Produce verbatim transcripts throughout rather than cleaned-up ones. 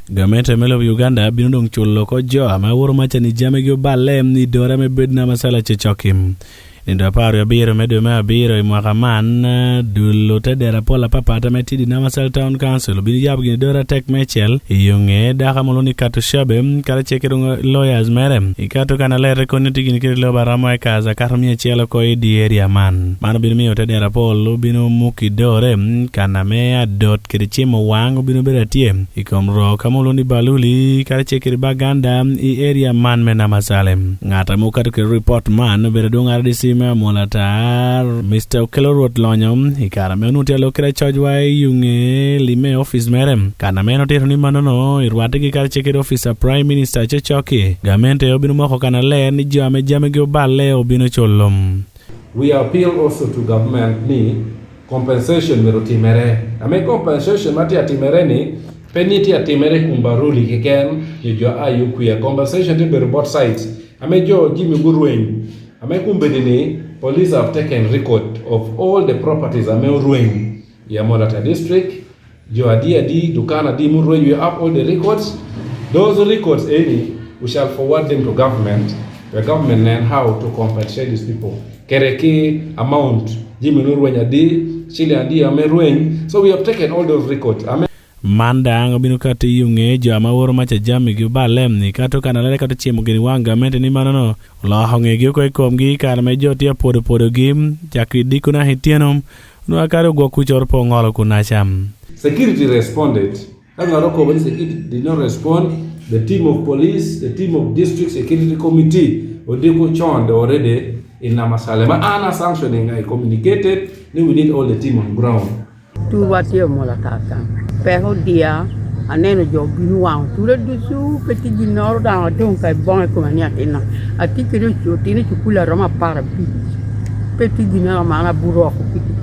Gamente me lobo Uganda bino doŋ culo oko jo ame aworo maca ni jamigi oballe i dora me bed na masala cocok-ki. Nindo apar wie abiro me dwe me abiro i mwaka man, dul otedero apol apapat ame tye i Namasal Town Council obino yabo gini dora atek meicel i yo ŋe dako amolo ni Kato Shabe, karacel kede lawyers mere. I Kato kan alete koni tye gini kede lobo aromo acres akato mia acel oko i di area man. Man obino miyo otedero apol obino muki dore, kan ame adot kede cimo waŋ obino bedo atye i kom rok ame olwoŋo ni Baluli karacel kede Baganda i area man me Namasalem. Ŋat ame okato kede ripot man obedo adwoŋ R D C me Amol Atar, Mister Okello Rwot Lonyo, i kare ame onwoŋo tye alok kede acocwa i Yuŋe lime i opic mere. Kan ame en otito ni mannono i rwattegi karacel kede opic a Prime Minister cocok-ki, gamente obino moko kan aler ni jo ame jamigi oballe obino culo. We appeal also to government ni compensation myero otimere. Ame compensation ma tye atimere ni, pe ni tye atimere i kom Baruli keken, nyo jo a Ukwie. Compensation tye bedo both sides. Ame jo jami gurweny. Ame kumbedi ni, police have taken record of all the properties ame orweny i Amol Atar District. Jo adi adi, dukan adi murweny, we have all the records. Those records eni, we shall forward them to government. The government nen how to compensate these people. Kere ki amount, jami nurweny adi, shilling adi ame rweny. So we have taken all those records. Ame Man daŋ obino kato i Yuŋe jo ame aworo maca jamigi oballe, i Kato kan alere kato cimo gini waŋ gamente ni mannono oloko ŋegi oko i komgi i kare ame jo tye apwodo pwodogi, cako i diko naka ityeno, onwoŋo akadi ogwok kucoro pe oŋolo kunaca. Security responded. Ka ŋat okobo ni security did not respond, the team of police, the team of district security committee, odiko con the already in Namasalem. Ma an a sanctioning, I communicated ni we need all the team on ground. Turwa tye omol atatan. Peko odia, aneno jo obino waŋo tura ducu, pe tye ginnoro daŋ adoŋ ka i boŋo i kome ni atinna. Atye kede ocu-, otino i cukul aromo apar abic. Pe tye ginnoro ma an abuto oko kiti.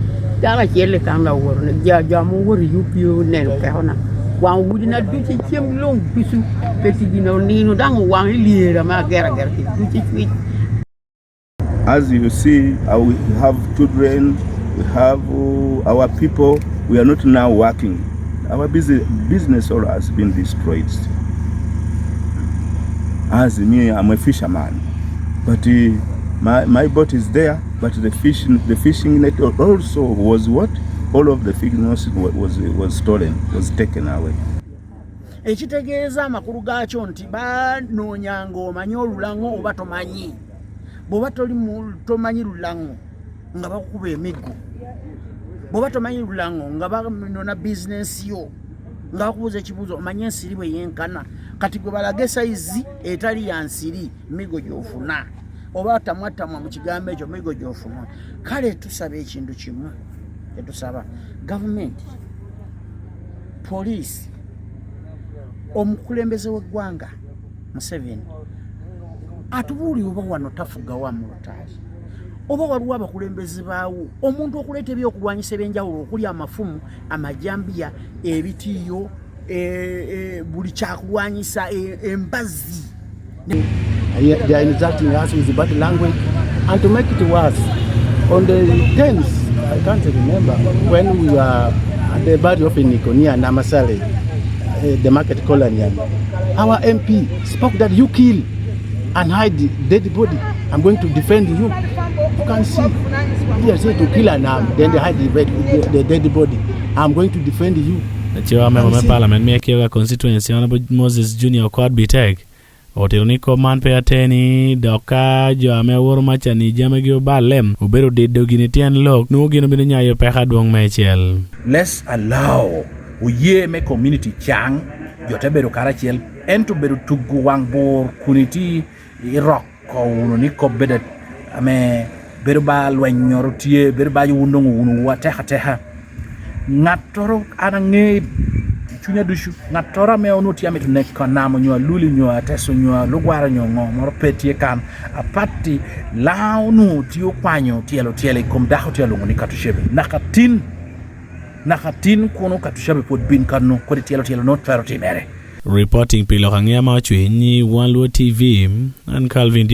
Dano acel i kan aworo ni, jo, jo ame owoto i U P O oneno pekona. Waŋo udina ducu i cem luŋ ducu. Pe tye ginnoro, nino daŋ owaŋo i lyera me agera agera kiti ducu i cwic. As you see, uh, we have children, we have, uh, our people, we are not now working. Our busi-, business all has been destroyed. As me, I'm a fisherman, but, uh, my, my boat is there, but the fish, the fishing net al-, also was what? All of the fishing nets wa-, was, was stolen, was taken away. Ekitegeeza amakulu gaakyo nti banoonya ng'o, omanyi olulaŋo oba tomanyi. Bw'oba toli mu-, tomanyi lulaŋo, nga bakukuba emiggo. Bw'oba tomanyi lulaŋo, nga banona bizinensi yo, nga bakubuuza ekibuuzo, omanye ensiri bwe yenkana. Kati gwe balaga esayizi etali ya nsiri, migo gy'ofuna. Oba atamwa atamwa mu kigambo ekyo, migo gy'ofuna. Kale tusaba ekintu kimu, kye tusaba gavumenti, poliisi, omukulembeze w'eggwanga, Museveni, atubuulire oba wano tafuga wa mu lutaali? Oba waliwo abakulembeze baawo? Omuntu okuleeta ebyokulwanyisa eby'enjawulo okuli amafumu, amajambiya, ebitiiyo, eh, eh, buli kyakulwanyisa, eh, embazzi. They are insulting us with bad language. And to make it worse, on the tenth, I can't remember, when we were at the burial of Nico near Namasale, eh, the market colony, our M P spoke that you kill and hide the dead body. I'm going to defend you. You can see. They say to kill an arm, then they hide the, bed, the, the dead body. I'm going to defend you. Laco amemo me parliament me Kioga constituency, Honorable Moses Junior Okot Bitek, otito ni kop man pe ateni, dok ka jo ame aworo maca ni jamigi oballe obedo dido gini tyen lok, nwoŋo gin obino nyayo peko adwoŋ meicel. Let's allow oye me community caŋ, jo te bedo karacel, ento bedo tugo waŋ bor kun iti irok ko wunu ni kop bedo ame bedo ba lwenyoro tye, bedo ba wun doŋ owuno wu ateka ateka. Ŋattoro, an aŋe i cunya ducu, ŋattoro ame onwoŋo tye amito neko Anam onyo Aluli onyo Ateso onyo Alugwara onyo ŋo moro pe tye kan, apatti Laŋo onwoŋo tye okwanyo tyelo tyelo i kom dako tye alwoŋo ni Katucebe. Naka tin, naka tin kono Katucebe pwod bin kano, kodi tyelo tyelo nwoŋo twero timere. Reporting pi lok aŋea ma ocwiny, Wan Luo T V, an Calvin